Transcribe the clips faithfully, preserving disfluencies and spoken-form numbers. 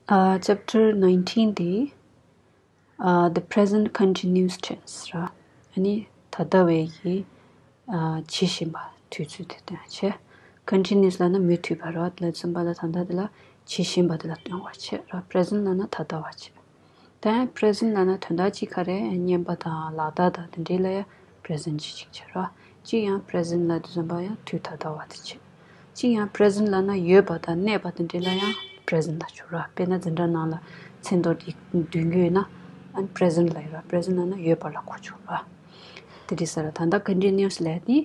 ཨ། Chapter nineteen དེ། ཨ། The present continuous tense ར། ཨ་ནི་ད་ལྟ་བའི་གི་ཨ། བྱེད་བཞིན་པ་དུས་ཚོད་དེ་སྟོན་བྱེད། Continuous ལབ་ན་མུ་མཐུད་པ་ར། དེ་ལ་མཚོན་པ་ལ་ད་ལྟ་དེ་ལ་བྱེད་བཞིན་པ་དེ་ལ་སྟོན་པ་བྱེད་ར། Present ལབ་ན་ད་ལྟ་བ་བྱེད། དེ་present ལབ་ན་དོན་དག་གཅིག་ག་རེ། བརྙན་པ་དང་ལག་བསྟར་དང་དེ་འདྲའི་ལ་ཡང་present གཅིག་བྱེད་ར། གཅིག་ཡང་present ལབ་དུས་ཙམ་པ་ཡང་དུས་ད་ལྟ་བ་དེ་བྱེད། གཅིག་ཡང་present ལབ་ན་ཡོད་པ་དང་གནས་པ་དེ་འདྲ་ལ་ཡང་present ལབ་ཆོག་ར། དཔེར་ན་འཛིན་གྲྭ་ནང་ལ་མཚན་ཐོ་འདི་འདོན་རྒྱུ་ཡོད་ན་ཨ་ནི་present ལབ་ཡོད་ར། Present ལབ་ན་ཡོད་པ་ལ་གོ་ཆོག་ར། དེ་འདྲ་ཟེར་ར། ད་ལྟ་continuous ལབ་དེ་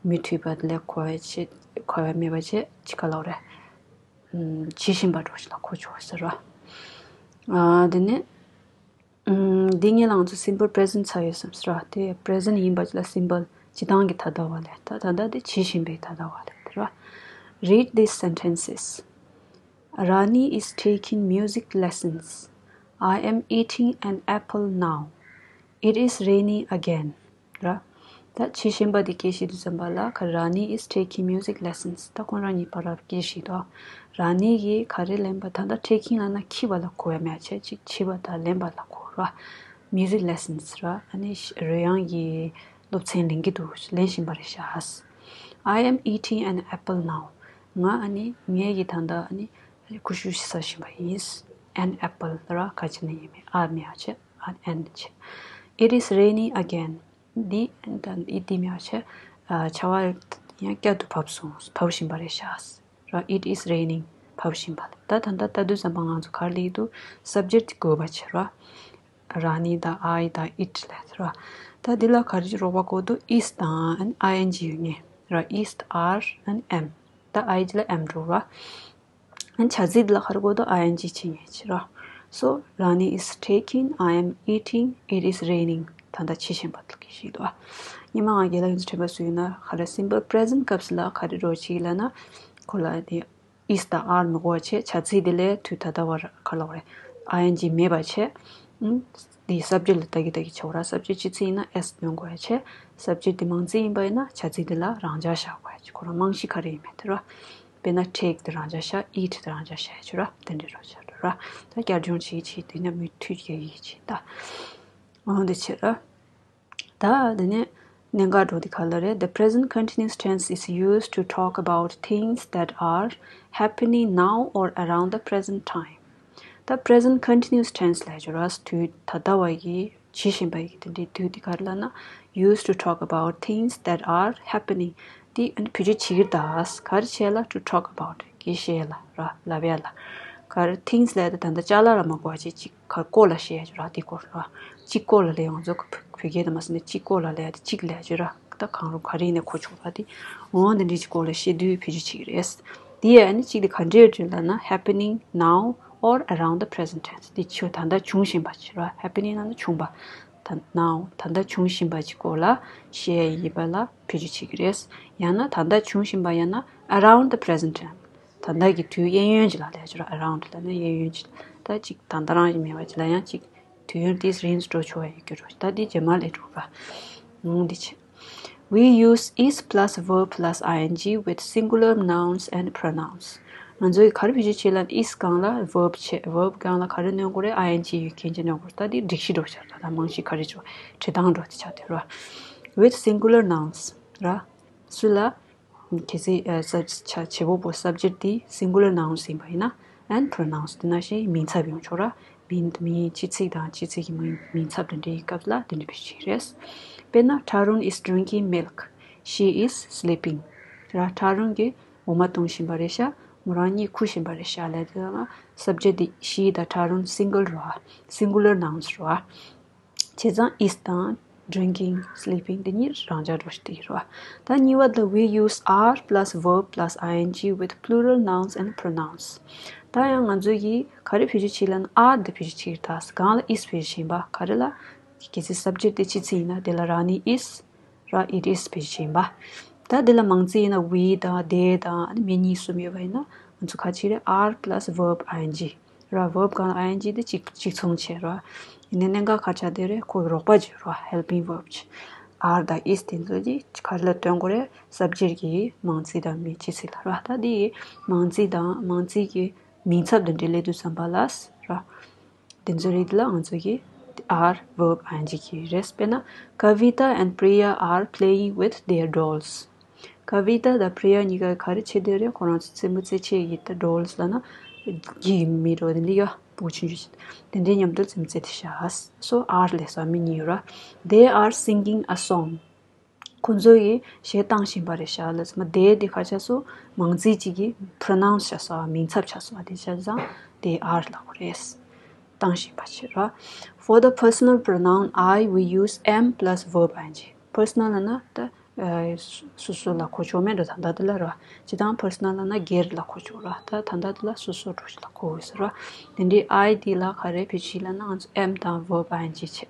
མུ་མཐུད་པ་དེ་ལ་གོ་བ་བྱེད། གོ་བ་མེད་པ་བྱེད་ཅི་ག་ལབ་རེད། ཨམ། བྱེད་བཞིན་པ་འདྲ་ཞིག་ལ་གོ་ཆོག་ཟེར་ར། ཨ། དེ་ནས། ཨམ། འདི་ངས་ལ་ང་ཚོ་simple present ཚར་ཡོད་བསམ་སྲིད་ར། དེ་present ཡིན་པ་ཅིག་ལ་simple སྤྱིར་བཏང་གི་ད་ལྟ་བ་ལས། ད་ད་ལྟ་དེ་བྱེད་བཞིན་པའི་ད་ལྟ་བ་ལས་དེ་ར། Read these sentences. Rani is taking music lessons. I am eating an apple now. It is raining again. ར། ད་བྱེད་བཞིན་པ་དེ་སྐད་བཤད་དུས་ཙམ་པ་ལ་ག་Rani is taking music lessons. ད་ཁོང་རང་གཉིས་བར་ལ་སྐད་བཤད་དོ། ར་ནི་ཡིས་ག་རེ་ལེན་པ། ད་ལྟ་taking ལབ་ན་འཁྱེར་བ་ལ་གོ་བ་མེད་བྱས་ཅིག་འཁྱེར་བ་དང་ལེན་པ་ལ་གོ་ར། Music lessons ར། ཨ་ནི་རོལ་དབྱངས་ཀྱི་སློབ་ཚན་ལེན་གྱི་འདུག་ལེན་བཞིན་པ་རེད་ཤག I am eating an apple now. ང་ཨ་ནི་ངས་ཀྱི་ད་ལྟ་ཨ་ནི་ཀུ་ཤུ་ཟ་བཞིན་པ་ཡིན། An apple ར། ག་ཅི་ནས་ཡིན་མིན་ཨ་མེད་བྱས། An བྱས། It is raining again. འདི་ད་ཨི་ཏི་མེད་བྱས། ཨ། ཆར་པ་ཡང་བསྐྱར་དུ་བབས་སོང་། བབས་བཞིན་པ་རེད་ཤག་ར། It is raining. བབས་བཞིན་པ་ལ། ད་ད་ལྟ་ལྟ་དུས་ཙམ་པ་ང་ཚོ་ག་རེ་ལབ་ཀྱི་འདུག subject དེ་དགོས་པ་བྱས་ར། ར་ནི་དང་I དང་it ལབ་ར། ད་འདི་ལ་ག་རེ་རོགས་པ་དགོས་འདུག is དང་ing ཡོད་ངེས་ར། Is are and am. ད་ing ལ་am འགྲོ་ར། བྱ་ཚིག་འདི་ལ་ག་རེ་དགོས་འདུག ing བྱེད་ངེས་བྱེད་ར། So Rani is taking, I am eating, it is raining. ད་ལྟ་བྱེད་བཞིན་པ་དེ་ལ་སྐད་བཤད་འདུག་ཉི་མ་ང་རྒན་ལགས་ཡོངས་སུ་དྲན་པ་སུ་ཡིན་ན་ག་རེ། simple present སྐབས་སུ་ལ་ག་རེ་འགྲོ་བྱེད་ལབ་ན། ཁོ་ལ་དེ་is དང་are མི་དགོས་པ་བྱས། བྱ་ཚིག་དེ་ལས་དུས་ད་ལྟ་བར་ག་ལབ་རེད། ing མེད་པ་བྱས། ཨུམ། དེ་subject ལ་ལྟ་གི་ལྟ་གི་བྱ་བ་ར། subject གཅིག་ཚིག་ཡིན་ན་s འདོན་དགོས་པ་བྱས། subject དེ་མང་ཚིག་ཡིན་པ་ཡིན་ན་བྱ་ཚིག་དེ་ལ་རང་འཇགས་བཞག་དགོས་པ་བྱས། ཁོ་རང་རྨང་གཞི་ག་རེ་ཡིན་མིན་དེ་ར། དཔེར་ན་take དེ་རང་འཇགས་བཞག eat དེ་རང་འཇགས་བཞག་ཡ་ཆོ་ར། དེ་འདྲའི་རོ་ཆ་ར་ར། ད་བསྐྱར་སྦྱོང་བྱེད་བྱེད་དེ་ནས་མུ་མཐུད་ཀྱི་ཡིད་ཆེས་ད། འོང་དེ་བྱེད་ར། ད་དེ་ནས་གནད་འགག་འགྲོ་དེ་ག་ལ་རེད། The present continuous tense is used to talk about things that are happening now or around the present time. ད་present continuous tense ལབ་ཡ་ཆོ་ར། དུས་ད་ལྟ་བ་ཡི་བྱེད་བཞིན་པ་ཡི་དེ་འདྲའི་དུས་དེ་ག་རེ་ལབ་ན། Used to talk about things that are happening. དེ་ཨ་ནི་བེད་སྤྱོད་བྱེད་ཀྱི་རེད་ད། ག་རེ་བྱེད་ལ། to talk about སྐད་བཤད་ལ་ར། ལབ་ཡ་ལ། ག་རེ་things ལབ་ཡ་དེ་ད་ལྟ་ཅ་ལག་ར་མ་གོ་བ་བྱེད་ཅིག་ག་སྐོར་ལ་བཤད་ཡ་ཆོ་ར། དེ་སྐོར་ར། གཅིག་སྐོར་ལ་ལབ་ཡ་ང་ཚོ་བོད་སྐད་དུ་མ་ཟེར་ན་གཅིག་སྐོར་ལ་ལབ་ཡ་དེ་གཅིག་ལབ་ཡ་ཆོ་ར། ད་གང་རུང་ག་རེ་ཡིན་ནའི་གོ་ཆོག་ར། དེ་འོང་དེ་འདྲའི་གཅིག་སྐོར་ལ་བཤད་དུས་བེད་སྤྱོད་བྱེད་ཀྱི་རེད། དེ་ཡ་ཨ་ནི་གཅིག་དེ་ག་འདྲའི་ཡོད་ལབ་ན། happening now or around the present tense. དེ་ཆོ་ད་ལྟ་བྱུང་བཞིན་པ་ཆོ་ར། happening ལབ་ན་བྱུང་བ། ད་now ད་ལྟ་བྱུང་བཞིན་པ་ཅིག་སྐོར་ལ་བཤད་ཡ་ཡིན་པ་ལ་བེད་སྤྱོད་བྱེད་ཀྱི་རེད། ཡང་ན་ད་ལྟ་བྱུང་བཞིན་པ་ཡང་ན་around the present time. ད་ལྟ་གི་དུས་གཡས་གཡོན་ཅིག་ལ་ལབ་ཆོག་ར། around ལབ་ན་གཡས་གཡོན་ཅིག་ལ། ད་ཅིག་ད་ལྟ་རང་བཞིན་མེད་པ་ཅིག་ལ་ཡང་ཅིག་དུས་ཡུན་དེ་རིང་འགྲོ་ཆོག་ཡ་ཡོད་ཀྱི་རོ། ད་དེ་རྗེས་མ་ལས་འགྲོ་ར། འོང་དེ་བྱེད། We use is plus verb plus ing with singular nouns and pronouns. ང་ཚོས་ག་རེ་བེད་སྤྱོད་བྱེད་ལབ་ན། is སྒང་ལ་verb བྱེད། verb སྒང་ལ་ག་རེ་སྣོན་དགོས་རེད། ing ཡོད་མཁན་ཅིག་སྣོན་དགོས་རེད། ད་དེ་སྒྲིག་གཞི་འགྲོ་ཆགས། ད་ད་རྨང་གཞི་ག་རེ་ཆོ་བྲིས་སྟངས་འགྲོ་དེ་ཆགས་དེ་ར། With singular nouns ར། སུ་ལ། གལ་སྲིད་ཨ་སབ་ཆ་བྱེད་པོ་པོ་subject དེ་singular nouns ཡིན་པ་ཡིན་ན། and pronouns དེ་ནང་བཞིན་མིང་ཚབ་ཡོང་ཆོག་ར། མིང་མིང་སྤྱི་ཚིག་དང་སྤྱི་ཚིག་གི་མིང་མིང་ཚབ་དེ་འདྲའི་སྐབས་ལ་དེ་འདྲ་བེད་སྤྱོད་རེད། དཔེར་ན། Tarun is drinking milk. She is sleeping. ར། ཐ་རུན་གྱིས་འོ་མ་བཏུང་བཞིན་པ་རེད་ཤག་མོ་རང་གཉིས་འཁུ་བཞིན་པ་རེད་ཤག་ལབ་དུས་ལ་subject དེ་she དང་ཐ་རུན་single རེད་བ། singular nouns རེད་བ། བྱས་ཙང་is དང་drinking, sleeping དེ་གཉིས་རང་འཇགས་འགྲོ་ཞིག་དེ་རེད་བ། ད་གཉིས་པ་དེ་we use are plus verb plus ing with plural nouns and pronouns. ད་ཡང་ང་ཚོ་གིས་ག་རེ་བེད་སྤྱོད་བྱེད་ལབ་ན། are དེ་བེད་སྤྱོད་བྱེད་ཀྱི་རེད། ད་སྒང་ལ་is བེད་སྤྱོད་བྱེད་པ་ག་རེ་ལ། གལ་སྲིད་subject དེ་སྤྱི་ཚིག་ཡིན་ན་དེ་ལ་ར་ནི་is ར་it is བེད་སྤྱོད་བྱེད་པ། ད་དེ་ལ་མང་ཚིག་ཡིན་ན་we དང་they དང་ཨ་ནི་མི་གཉིས་གསུམ་ཡོད་པ་ཡིན་ན་ང་ཚོ་ག་རེ་བྱེད་རེད། are plus verb ing ར། verb སྒང་ing དེ་གཅིག་གཅིག་མཚུངས་བྱས་ར། ཡིན་ནའི་གནད་འགག་ག་རེ་ཆགས་བསྡད་རེད། ཁོ་གི་རོགས་པ་བྱེད་ར། helping verb བྱེད། are དང་is དེ་ཚོ་གིས་ག་རེ་ལ་སྟོན་དགོས་རེད། subject གི་མང་ཚིག་དང་མི་སྤྱི་ཚིག་ལ་ར། ད་དེ་ཡི་མང་ཚིག་དང་མང་ཚིག་གི་མིང་ཚབ་དེ་འདྲ་སླེབས་དུས་ཙམ་པ་ལ་ ར། དེ་ཚོ་རིགས་ལ་ང་ཚོ་གི་are verb ing གི་རེད། དཔེར་ན། Kavita and Priya are playing with their dolls. Kavita དང་Priya གཉིས་ཀ་ག་རེ་བྱེད་བསྡད་རེད། ཁོ་རང་ཚོ་རྩེད་མོ་རྩེ་བྱེད་ཀྱི། ད་dolls ལབ་ན་གི་མི་རོ་དེ་འདྲ་ཡ་བུ་ཆུང་ཆུང་ཞིག་དེ་འདྲའི་མཉམ་དུ་རྩེད་མོ་རྩེ་བསྡད་ཤག So are ལབ་ས་མི་གཉིས་ཡོད་ར། They are singing a song. ཁོ་ཚོ་ཡིས་གཞས་བཏང་བཞིན་པ་རེད་ཤག་ལབ་ཙང་མ། they དེ་ག་རེ་ཆགས་སོང་། མང་ཚིག་ཅིག་གི་pronoun ཆགས་སོང་། མིང་ཚབ་ཆགས་སོང་། དེ་ཆགས་ཙང་they are ལབ་དགོས་རེད། བཏང་བཞིན་པ་བྱས་ར། For the personal pronoun I, we use am plus verb ing. Personal ལབ་ན་ད་ཨ་སོ་སོ་ལ་གོ་ཆོག་མེད་འགྲོ། ད་ལྟ་དེ་ལ་ར། སྤྱིར་བཏང་personal ལབ་ན་སྒེར་ལ་གོ་ཆོག་ར། ད་ད་ལྟ་དེ་ལ་སོ་སོ་འགྲོ་ཞིག་ལ་གོ་དགོས་ཟེར་ར། དེ་འདྲའི་I དེ་ལ་ག་རེ་བེད་སྤྱོད་ལབ་ན་ང་ཚོ་am དང་verb ing བྱས།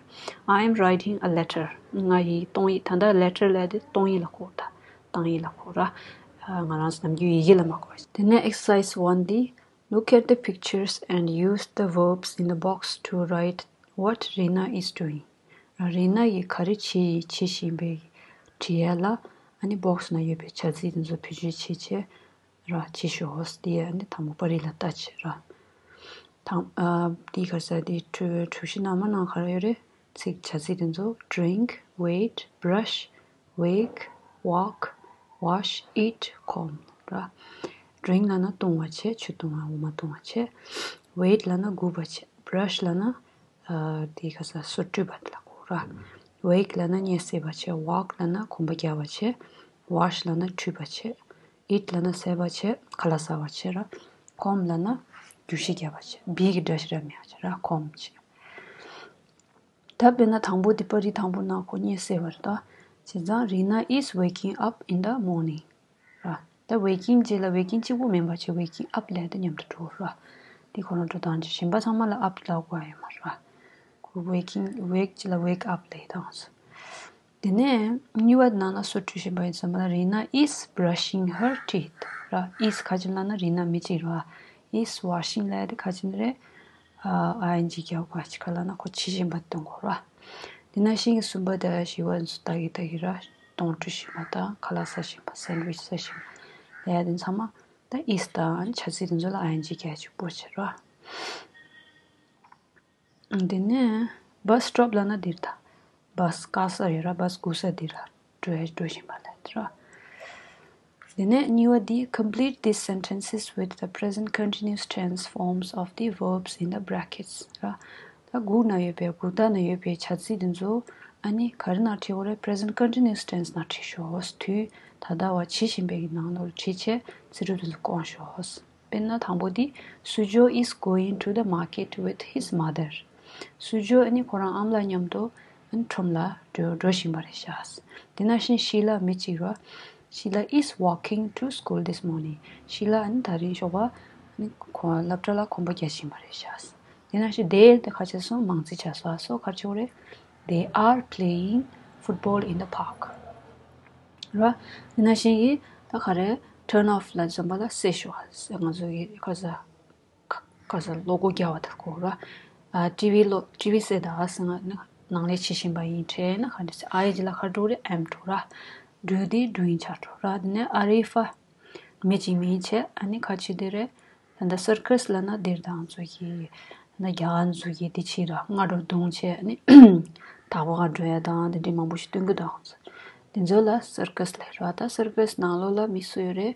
I am writing a letter. ང་ཡིས་གཏོང་ཡིག་ད་ལྟ་letter ལབ་དེ་གཏོང་ཡིག་ལ་གོ། ད་བཏང་ཡིག་ལ་གོ་ར། ཨ་ང་རང་ཚོ་ནམ་རྒྱུན་ཡི་གེ་ལ་མ་གོ་བ། དེ་ནས་exercise one འདི། Look at the pictures and use the verbs in the box to write what Rina is doing. ར། རི་ན་ཡིས་ག་རེ་བྱེད་བྱེད་བཞིན་པའི་བྲིས་ཡ་ལ། ཨ་ནི་box ནང་ཡོད་པའི་བྱ་ཚིག་དེ་ཚོ་བེད་སྤྱོད་བྱེད་བྱེད་ར། བྱེད་ཤོག་དེ་ཨ་ནི་དང་པོ་པར་རིས་ལ་ལྟ་བྱེད་ར། དང་ཨ་དེའི་ག་རེ་ཟེར། དེའི་གྲུ་གྲུ་བཞི་ནང་མ་ནང་ག་རེ་ཡོད་རེད། ཚིག་བྱ་ཚིག་དེ་ཚོ། drink, wait, brush, wake, walk, wash, eat, comb ར། drink ལབ་ན་བཏུང་བ་བྱེད། ཆུ་བཏུང་བ། འོ་མ་བཏུང་བ་བྱེད། wait ལབ་ན་སྒུག་པ་བྱེད། brush ལབ་ན་ཨ་དེ་ག་ས་སོ་བཀྲུས་པ་དེ་ལ་གོ་ར། wake ལབ་ན་གཉིད་སད་པ་བྱེད། walk ལབ་ན་གོམ་པ་རྒྱག་པ་བྱེད། wash ལབ་ན་འཁྲུད་པ་བྱེད། eat ལབ་ན་ཟ་བ་བྱེད། ཁ་ལག་ཟ་བ་བྱེད་ར། comb ལབ་ན་རྒྱུག་ཤི་རྒྱག་པ་བྱེད། བི་གི་སྒྲ་ཞིག་ར་མེད་པ་བྱེད་ར། comb བྱེད། ད་དཔེར་ན་དང་པོ་འདི་པར་རིས་དང་པོ་ནང་ཁོ་གཉིད་སད་པ་རེད་ད། བྱས་ཙང་Rina is waking up in the morning ར། ད་waking རྗེས་ལ་waking གཅིག་པུ་མིན་པ་བྱས། waking up ལབ་དེ་མཉམ་དུ་འགྲོ་ར། འདི་ཁོ་རང་འགྲོ་སྟངས་ཀྱི། གཞན་པ་ཚང་མ་ལ་up ལབ་དགོས་ཡོད་མ་རེད་ར། ཁོ་waking wake རྗེས་ལ་wake up ལབ་དང་། དེ་ནས་གཉིས་པ་ནང་ལ་སོ་བཀྲུས་བཞིན་པ་ཡིན་ཙང་མ་ལ། Rina is brushing her teeth ར། is ག་ཅི་ལབ་ན་རི་ན་མི་གཅིག་ར། is washing ལབ་དེ་ག་ཅི་ནི་རེད། ཨ་ing རྒྱག་པ་ཅིག་ག་ལབ་ན་ཁོ་བྱེད་བཞིན་པ་སྟོན་དགོས་ར། དེ་ནང་བཞིན་གསུམ་པ་དང་བཞི་པ་ཚོ་ལྟ་གི་ལྟ་གི་ར། གདོང་བཀྲུ་བཞིན་པ་དང་ཁ་ལག་ཟ་བཞིན་པ། sandwich ཟ་བཞིན་པ་ལབ་དེ་ཚང་མ་ད་is དང་བྱ་ཚིག་དེ་ཚོ་ལ་ing རྒྱག་ཅིག་པོ་བྱེད་ར། དེ་ནས་bus stop ལབ་ན་འདིར་ད། bus བཀག་ས་ཡོད་ར། bus སྒུག་ས་འདིར་ལ་འགྲོ་ཡ་འགྲོ་བཞིན་པ་ལབ་དེ་ར། དེ་ནས་གཉིས་པ་འདི། Complete these sentences with the present continuous tense forms of the verbs in the brackets ར། ད་སྒུག་ན་ཡོད་པའི། སྒུག་ད་ན་ཡོད་པའི་བྱ་ཚིག་འདི་ཚོ་ཨ་ནི་ག་རེ་ནང་བྲིས་དགོས་རེད། present continuous tense ནང་བྲིས་ཤོག་དུས་ད་ལྟ་བ་བྱེད་བཞིན་པའི་ནང་ལོགས་བྲིས་བྱས་ཚིག་གྲུབ་དེ་ཚོ་བསྐོང་ཤོག་དཔེར་ན་དང་པོ་འདི། Sujo is going to the market with his mother. སུ་ཇོ་ཨ་ནི་ཁོ་རང་ཨ་མ་ལགས་མཉམ་དུ་ཨ་ནི་ཁྲོམ་ལ་འགྲོ་འགྲོ་བཞིན་པ་རེད་ཤག་དེ་ནང་བཞིན་ཤི་ལ་མི་གཅིག་ར། Sheila is walking to school this morning. ཤི་ལ་ཨ་ནི་དེ་རིང་ཞོགས་པ་ཨ་ནི་ཁོ་སློབ་གྲྭ་ལ་གོམ་པ་རྒྱག་བཞིན་པ་རེད་ཤག་དེ་ནང་བཞིན་they དེ་ག་ཆེ་སོང་མང་ཚིག་ཆགས་སོང་། ཨ་སོ་ག་ཆེ་བོ་རེད། They are playing football in the park. ར། དེ་ནང་བཞིན་གྱི་ད་ག་རེ། turn off ལ་འཛོམས་པ་ལ་སེ་ཤོག་ང་ཚོ་གི་ཁ་ས་ཁ་ས་བློ་སྒོ་རྒྱག་པ་དང་གོ་ར། ཨ་ཊི་ཝི་ལོ་ཊི་ཝི་སེ་ད་ཟེར་ང་ནི་ནང་ལས་བྱེད་བཞིན་པ་ཡིན། དྲན་ན་ག་འདྲ་ཟེར། ཨའི་ཇི་ལ་ཁ་འགྲོ་རེ་ཨེམ་འགྲོ་ར། འགྲོ་དེ་འགྲོ་ཡིན་ཆགས་འགྲོ་ར། དེ་ནས་ཨ་རི་ཧྥ་མི་གཅིག་མིན་བྱས་ཨ་ནི་ཁ་ཆེ་དེ་རེད། ད་ལྟ་སར་ཁས་ལབ་ན་དེར་དང་ཚོ་གི་ན་རྒྱ་གར་ཚོ་གི་དེ་ཕྱི་ར་སྔ་དྲོ་གདོང་བྱས་ཨ་ནི་དག་པ་ག་འགྲོ་ཡ་དང་དེ་འདྲའི་མང་པོ་ཞིག་སྟོན་གི་དང་། དེ་ཚོ་ལ་སར་ཁས་ལབ་ར། ད་སར་ཁས་ནང་ལོགས་ལ་མི་སུ་ཡོད་རེད།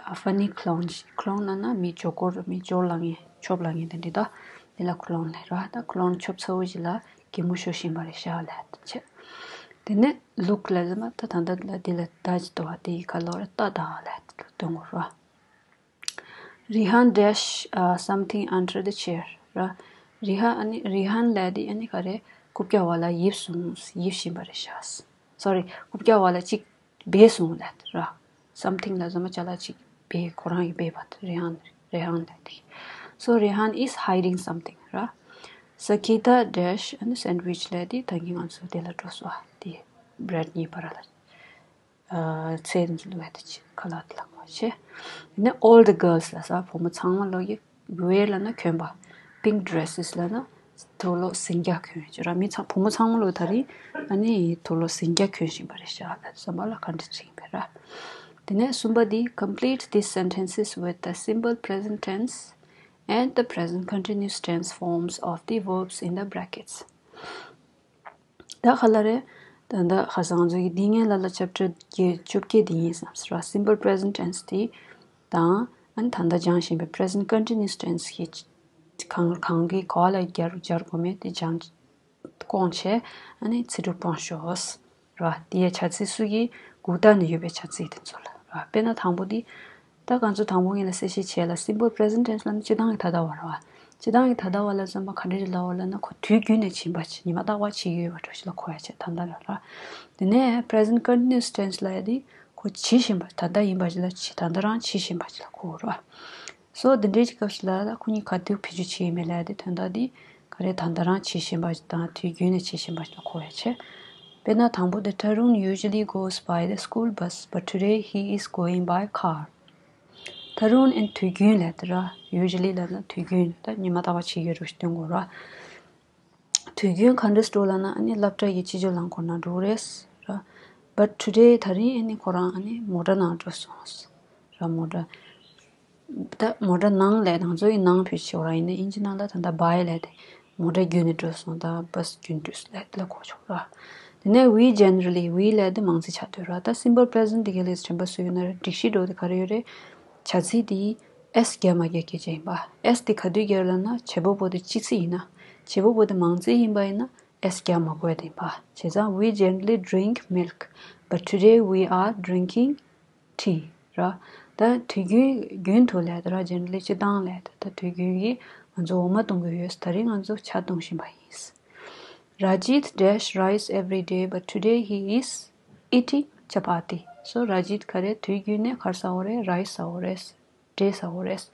ཨ་ཕ་ནི་ཁི་ལོན་ཞིག་ཁི་ལོན་ལབ་ན་མི་ཇོ་སྐོར། མི་ཇོ་ལ་ངེ་ཆོབ་ལ་ངེ་དེ་འདྲ་ད། དེ་ལ་ཁི་ལོན་ལབ་ར། ད་ཁི་ལོན་ཆོབ་ཚ་བོ་ཞིག་ལ་གད་མོ་ཤོར་བཞིན་པ་རེད་ཤག་ལབ་བྱས། དེ་ནས་ལུག་ལབ་ཟེར་མ་ད་ད་ད་ལ་དེ་ལ་ད་ཅི་ཏོ་བ་དེ་ཡི་ཁ་ལོ་ར་ད་ད་ལབ་སྟོན་དགོས་ར། Rihan dash uh, something under the chair ར། རི་ཧན་ཨ་ནི་རི་ཧན་ལབ་དེ་ཨ་ནི་ག་རེ། རྐུབ་བཀྱག་བ་ལ་ཡིབ་སོང་། ཡིབ་བཞིན་པ་རེད་ཤག་སོ་རི། རྐུབ་བཀྱག་བ་ལ་ཅིག་སྦས་སོང་ལབ་ར། something ལ་ཟ་མ་ཅ་ལག་ཅིག་སྦས། ཁོ་རང་གིས་སྦས་པ་རི་ཧན་རི་ཧན་ལབ་དེ། So Rihan is hiding something ར། Sakita dash ཨ་ནི་sandwich ལབ་དེ་ད་གིན་ང་ཚོ་དེ་ལ་འགྲོ་སོང་། ཨ་དེ་bread གཉིས་བར་ལ། ཚེ་རིང་གི་ལུས་དེ་ཆེ་ཁ་ལག་དེ་ལག་པ་ཆེ། ནི་all the girls ལ་ས་བུ་མོ་ཚང་མ་ལོ་ཡི་wear ལ་ན་གྱོན་པ། pink dresses ལ་ན་དུག་ལོག་ཟིང་སྐྱ་གྱོན་ཡོད་ཅེ་ར། མི་ཚང་བུ་མོ་ཚང་མ་ལོ་ད་རིང་ཨ་ནི་དུག་ལོག་ཟིང་སྐྱ་གྱོན་བཞིན་པ་རེད་ཤག་ལ་བསམ་པ་ལ་ག་འདྲ་ཚིག་པ་ར། དེ་ནས་གསུམ་པ་འདི། Complete these sentences with the simple present tense and the present continuous tense forms of the verbs in the brackets. ད་ག་ལ་རེད། ད་ད་ཁ་སང་ང་ཚོ་གི་འདི་ངའི་ལ་ལ་ཆེབ་ཊར་བརྒྱད་བཅོ་བརྒྱད་འདི་ཡིན་བསམ་ཟེར་བ། simple present tense དེ་དང་ཨ་ནི་ད་ལྟ་སྦྱངས་བཞིན་པའི་present continuous tense གི་གང་གང་གི་གོ་ལ་སྦྱར་སྦྱར་དགོས་མེད་དེ་སྦྱང་སྐོང་བྱས། ཨ་ནི་ཚིག་གྲུབ་སྤོང་ཤོག་ར། དེ་ཡ་བྱ་ཚིག་སུ་གི་གུག་རྟགས་ནས་ཡོད་པའི་བྱ་ཚིག་དེ་ཚོ་ལ་ར། དཔེར་ན་དང་པོ་དེ། ད་ང་ཚོ་དང་པོ་ངས་ལ་གསལ་བཤད་བྱས་ལ། simple present tense ལབ་ན་སྤྱི་བཏང་གི་ད་ལྟ་བ་ར་བ། སྤྱི་བཏང་གི་ད་ལྟ་བ་ལ་བསམ་པ་ག་འདྲ་ཞིག་ལབ་པ་ལབ་ན། ཁོ་དུས་རྒྱུན་ནས་བྱེད་པ་བྱེད། ཉི་མ་རྟག་པར་བྱེད་ཀྱི་ཡོད་པ་འདྲ་ཞིག་ལ་གོ་ཡ་བྱེད། ད་ལྟ་ར་ར། དེ་ནས་present continuous tense ལབ་ཡ་དེ་ཁོ་བྱེད་བཞིན་པ། ད་ལྟ་ཡིན་པ་ཞིག་ལ་བྱེད། ད་ལྟ་རང་བྱེད་བཞིན་པ་ཞིག་ལ་གོ་ར། སོ་འདི་འདྲའི་སྐབས་ཤིག་ལ་ད་ཁོ་གཉིས་ག་དུས་བེད་སྤྱོད་བྱེད་ཡིན་མིན་ལབ་ཡ་དེ་དོན་དག་འདི་ག་རེ། ད་ལྟ་རང་བྱེད་བཞིན་པ་དང་དུས་རྒྱུན་ནས་བྱེད་བཞིན་པ་ཞིག་ལ་གོ་ཡ་བྱེད། དཔེར་ན་དང་པོ་དེ། Tarun usually goes by the school bus, but today he is going by car. Tarun ཨན་དུས་རྒྱུན་ལབ་དེ་ར། usually ལབ་ན་དུས་རྒྱུན། ད་ཉི་མ་རྟག་པར་བྱེད་ཀྱི་རེད་ཞེས་སྟོན་དགོས་ར། དུས་རྒྱུན་ག་འདྲ་འགྲོ་ལབ་ན། ཨ་ནི་སློབ་གྲྭ་ཡི་སྤྱི་སྤྱོད་རླངས་འཁོར་ནང་འགྲོ་གི་རེད་ར། But today ད་རིང་ཨ་ནི་ཁོ་རང་ཨ་ནི་མོ་ཊ་ནང་འགྲོ་སོང་ར། མོ་ཊ། ད་མོ་ཊ་ནང་ལ་ང་ཚོ་ཡི་ནང་བེད་སྤྱོད་ར་ཡིན་ན། ཨིན་ཇི་ནང་ལ་ད་ལྟ་by ལབ་དེ་མོ་ཊ་བརྒྱུད་ནས་འགྲོ་སོང་། ད་བྷ་སི་བརྒྱུད་འགྲོ་ལབ་དེ་ལ་གོ་ཆོག་ར། དེ་ནས་we generally། we ལབ་དེ་མང་ཚིག་ཆགས་སྡོད་ར། ད་simple present དེ་ག་ལ་དྲན་པ་གསོས་ཡོད་ན་ར། སྒྲིག་གཞི་འགྲོ་དེ་ག་རེ་ཡོད་རེད། བྱ་ཚིག་དེ་s རྒྱབ་མ་རྒྱབ་སྐད་ཆ་ཡིན་པ། s དེ་ག་དུས་རྒྱབ་ལབ་ན། བྱེད་པ་པོ་དེ་གཅིག་ཚིག་ཡིན་ན། བྱེད་པ་པོ་དེ་མང་ཚིག་ཡིན་པ་ཡིན་ན་s རྒྱབ་མ་དགོས་དེ་ཡིན་པ། བྱས་ཙང་we generally drink milk, but today we are drinking tea ར། ད་དུས་རྒྱུན། རྒྱུན་དུ་ལབ་དེ་ར། generally སྤྱི་བཏང་ལབ་དེ། ད་དུས་རྒྱུན་གྱི་ང་ཚོ་འོ་མ་བཏུང་གི་ཡོད། ད་རིང་ང་ཚོ་ཇ་བཏུང་བཞིན་པ་ཡིན། Rajit dash rice every day, but today he is eating chapati. So Rajit ག་རེ། དུས་རྒྱུན་ནས་ག་རེ་ཟ་འོ་རེད། རའི་སི་ཟ་འོ་རེད། འབྲས་ཟ་འོ་རེད།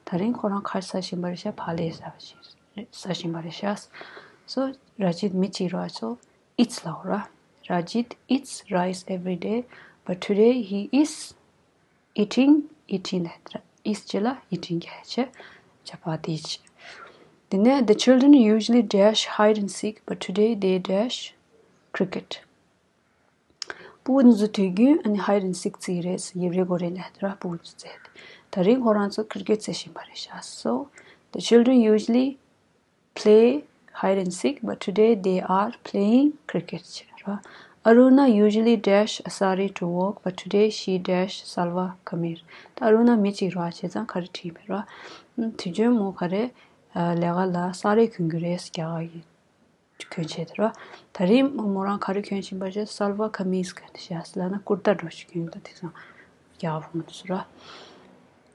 ད་རིང་ཁོ་རང་ག་རེ་ཟ་བཞིན་པ་རེད་ཤག་བག་ལེབ་ཟ་བཞིན་ཟ་བཞིན་པ་རེད་ཤག So Rajit མི་གཅིག་ར། so eats ལབ་ར། Rajit eats rice every day, but today he is eating, eating ལབ་དེ་ར། is ཅི་ལ་eating རྒྱག་བྱས། chapati བྱས། དེ་ནས་the children usually dash hide and seek, but today they dash cricket. སྤུ་གུ་འདི་ཚོ་དུས་རྒྱུན་ཨ་ནི་hide and seek རྩེ་གི་རེད། ཡིབ་རེས་སྒོ་རེས་ལབ་དེ་ར། སྤུ་གུ་འདི་ཚོ་རྩེ་དེ། ད་རིང་ཁོ་རང་ཚོ་cricket རྩེ་བཞིན་པ་རེད་ཤག So the children usually play hide and seek, but today they are playing cricket བྱས་ར། Aruna usually dash a sari to work, but today she dash salwar kameez. ད་ཨ་རུ་ན་མི་གཅིག་ར། བྱས་ཙང་ག་རེ་བྲིས་མེད་ར། དུས་རྒྱུན་མོ་ག་རེ། ཨ། ལས་ཀ་ལ་ས་རཱ་གྱོན་གྱི་རེད། རྒྱ་གར་གྱི་གྱོན་ཆས་དེ་ར། ད་རིང་མོ་རང་ག་རེ་གྱོན་བཞིན་པ་ཞེ། salwar kameez གྱོན་ཤག་ཟེར་ལབ་ན་ཀུར་ཏ་འདྲ་ཞིག་གྱོན་འདུག་དེང་སང་རྒྱ་གར་བུ་མོ་དེ་ཚོ་ར།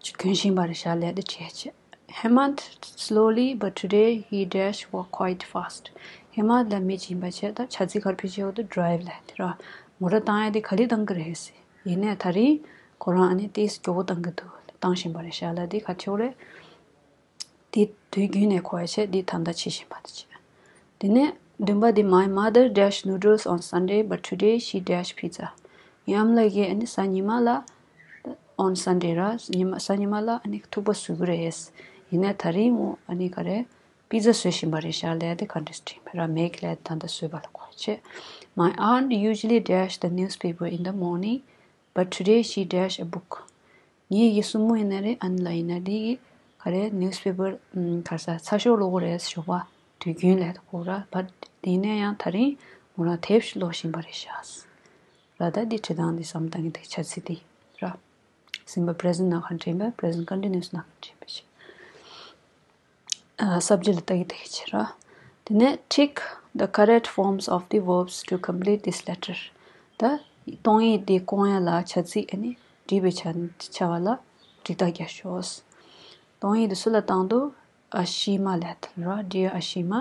གྱོན་བཞིན་པ་རེད་ཤག་ལབ་དེ་བྲིས་བྱས། Hemant slowly, but today he dash walk quite fast. ཧེ་མ་ལ་མི་གཅིག་ཡིན་པ་བྱས། ད་བྱ་ཚིག་ག་རེ་བེད་སྤྱོད་འདུག drive ལབ་དེ་ར། མོ་ཊ་བཏང་ཡ་དེ་ག་ལེར་བཏང་གི་རེད་ཟེར། ཡིན་ནའི་ད་རིང་ཁོ་རང་ཨ་ནི་ཏོག་ཙམ་མགྱོགས་པོ་བཏང་གི་འདུག་བཏང་བཞིན་པ་རེད་ཤག་ལབ་དེ་ག་ཆོག་རེད། དེ་དུས་རྒྱུན་ནས་གོ་བ་བྱས། འདི་ད་ལྟ་བྱེད་བཞིན་པ་དེ་བྱས། དེ་ནས་བདུན་པ་དེ། My mother dash noodles on Sunday, but today she dash pizza. ངའི་ཨ་མ་ལགས་ཀྱིས་ཨ་ནི་གཟའ་ཉི་མ་ལ། on Sunday ར། ཉི་མ། གཟའ་ཉི་མ་ལ་ཨ་ནི་ཐུག་པ་བཟོ་གི་རེད། ཡིན་ནའི་ད་རིང་མོ་ཨ་ནི་ག་རེ། པི་ཛ་བཟོ་བཞིན་པ་རེད་ཤག་ལབ་དེ་ག་འདྲས་བྲིས་པ་ར། make ལབ་དེ་ད་ལྟ་བཟོས་པ་ལ་གོ་བ་བྱས། My aunt usually dash the newspaper in the morning, but today she dash a book. ངའི་ཡི་སྲུ་མོ་ཡིན་ན་རེད། ཨ་ནི་ལ་ཡིན་ན་རེད། ག་རེ། newspaper ག་རེ་ཟ། ཚགས་ཤོག་ཀློག་གི་རེད། ཞོགས་པ་དུས་རྒྱུན་ལབ་དགོས་ར། but དེ་ནས་ཡང་ད་རིང་མོ་རང་དེབ་ཞིག་ཀློག་བཞིན་པ་རེད་ཤག་ཟེར་ར། ད་འདི་བྲིས་སྟངས་འདི་བསམ་བཏང་གི་འདུག་བྱ་ཚིག་འདི་ར། simple present ནང་ག་འདྲས་ཡིན་པ། present continuous ནང་ག་འདྲས་ཡིན་པ་བྱས། ཨ། subject ལ་ལྟ་གི་ལྟ་གི་བྱེད་ར། དེ་ནས་tick the correct forms of the verbs to complete this letter. ད་གཏོང་ཡིག་འདི་སྐོང་ཡ་ལ་བྱ་ཚིག་ཨ་ནི་བྲིས་པའི་ཆ་ཆ་བ་ལ་ཊིག་རྟགས་རྒྱག་ཤོག་གཏོང་ཡིག་འདི་སུ་ལ་བཏང་འདུག་ཨ་ཤི་མ་ལབ་དེ་ར། Dear Ashima,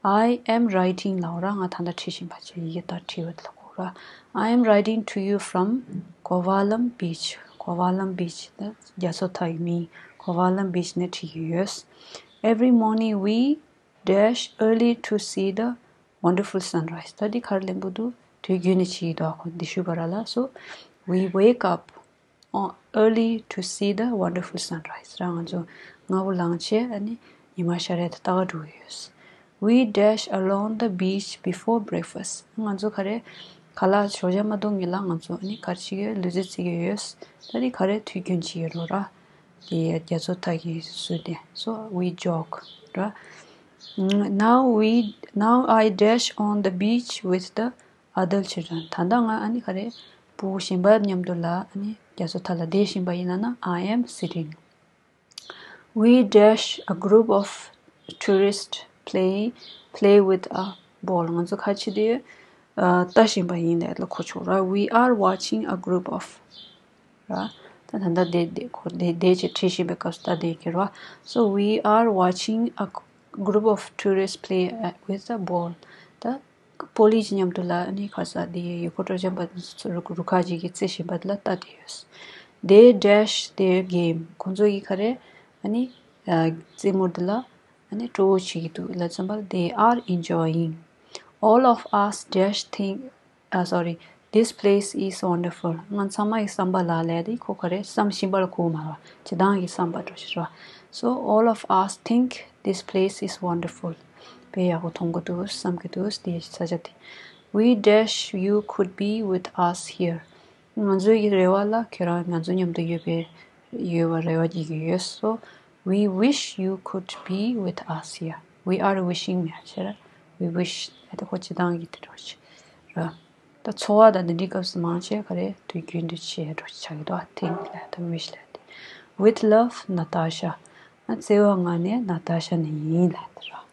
I am writing ལབ་ར། ང་ད་ལྟ་བྲིས་བཞིན་པ་བྱས། ཡི་གེ་ལྟར་བྲིས་པ་དེ་ལ་གོ་ར། I am writing to you from Kovalam Beach. Kovalam Beach ནི་རྒྱ་མཚོ་མཐའ་ཡི་མིང་། Kovalam Beach ནས་བྲིས་ཀྱི་ཡོད། Every morning we dash early to see the wonderful sunrise. ད་འདི་ག་རེ་ལབ་ཀྱི་འདུག་དུས་རྒྱུན་ནས་བྱེད་ཀྱི་འདུག་ཁོ་འདི་ཞུས་པ་ར་ལ། So we wake up on early to see the wonderful sunrise. ར། ང་ཚོ་སྔ་པོ་ལངས་བྱས་ཨ་ནི་ཉི་མ་ཤར་ཡ་དེ་ལྟ་ག་འགྲོ་གི་ཡོད། We dash along the beach before breakfast. ང་ཚོ་ག་རེ། ཁ་ལག་ཞོགས་ཇ་མ་འཐུང་གོང་ལ་ང་ཚོ་ཨ་ནི་ག་རེ་བྱེད་ཀྱི་ཡོད། ལུས་རྩལ་རྩེ་གི་ཡོད། ད་འདི་ག་རེ། དུས་རྒྱུན་བྱེད་ཀྱི་རེད་ར། དེ་རྒྱ་མཚོ་མཐའ་གི་སུ་དེ། So we jog, right? Now we, now I dash on the beach with the other children. ད་ལྟ་ང་ཨ་ནི་ག་རེ། ཕྲུ་གུ་གཞན་པ་མཉམ་དུ་ལ་ཨ་ནི་རྒྱ་མཚོ་མཐའ་ལ་བསྡད་བཞིན་པ་ཡིན་ན་ན། I am sitting. We dash a group of tourists play, play with a ball. ང་ཚོ་ཁ་ཕྱེ་དེ་ལྟ་བཞིན་པ་ཡིན་ལབ་ལ་གོ་ཆོག་ར། We are watching a group of, ར། ད་ད་ལྟ་དེ་དེ་གོ་དེ་དེ་ཅེས་བྲིས་བཞིན་པའི་སྐབས་སུ་ད་དེ་ཁྱེར་བ། So we are watching a group of tourists play, uh, with a ball. ད་པོ་ལི་ཅི་མཉམ་དུ་ལ་ཨ་ནི་ཁ་ས་དེ་ཡུལ་སྐོར་སྤྲོ་འཆམ་པ་ཚོ་རུ་རུ་ཁག་ཅིག་གིས་རྩེ་བཞིན་པ་དེ་ལ་ལྟ་དེ་ཡོད། They dash their game. ཁོང་ཚོ་གིས་ག་རེ་ཨ་ནི་རྩེད་མོ་དེ་ལ་ཨ་ནི་སྤྲོ་བོ་བྱེད་ཀྱི་འདུག་ལ། བརྩམས་པར། They are enjoying. All of us dash think, uh, sorry, this place is wonderful. ང་ཚང་མ་ཡི་བསམ་པ་ལ་ལས་དེ་ཁོ་ག་རེ་བསམ་བཞིན་པ་ལ་གོ་མ་ར། ཇི་ལྟར་གྱི་བསམ་པ་འགྲོ་ཞིག་ར། So all of us think this place is wonderful. དཔེ་ཡག་པོ་མཐོང་གི་འདུག་བསམ་གྱི་འདུག་དེ་ས་ཆ་དེ། We dash you could be with us here. ང་ཚོའི་རེ་བ་ལ་ཁྱེད་རང་ང་ཚོ་མཉམ་དུ་ཡོད་པའི་ཡོད་པ་རེ་བ་སྐྱེ་གི་ཡོད། So we wish you could be with us here. We are wishing. མེད་ཆེ་ར། We wish. ཨ་ད་ཁོ་ཅི་དང་གི་དེ་འགྲོ་ཆེ་ར། ད་འཚོ་བ་དང་འདི་འདྲའི་སྐབས་སུ་མང་ཆེ་ག་རེ་དུས་རྒྱུན་དུ་བྱེད་འགྲོ་ཆགས་ཀྱི་འདུག think ལ་ད་wish ལ་དེ། With love, Natasha. ཨ་བརྩེ་བ་ང་ནས་ན་ཏཱ་ཤ་ནས་ཡིན་ལབ་དེ་ར།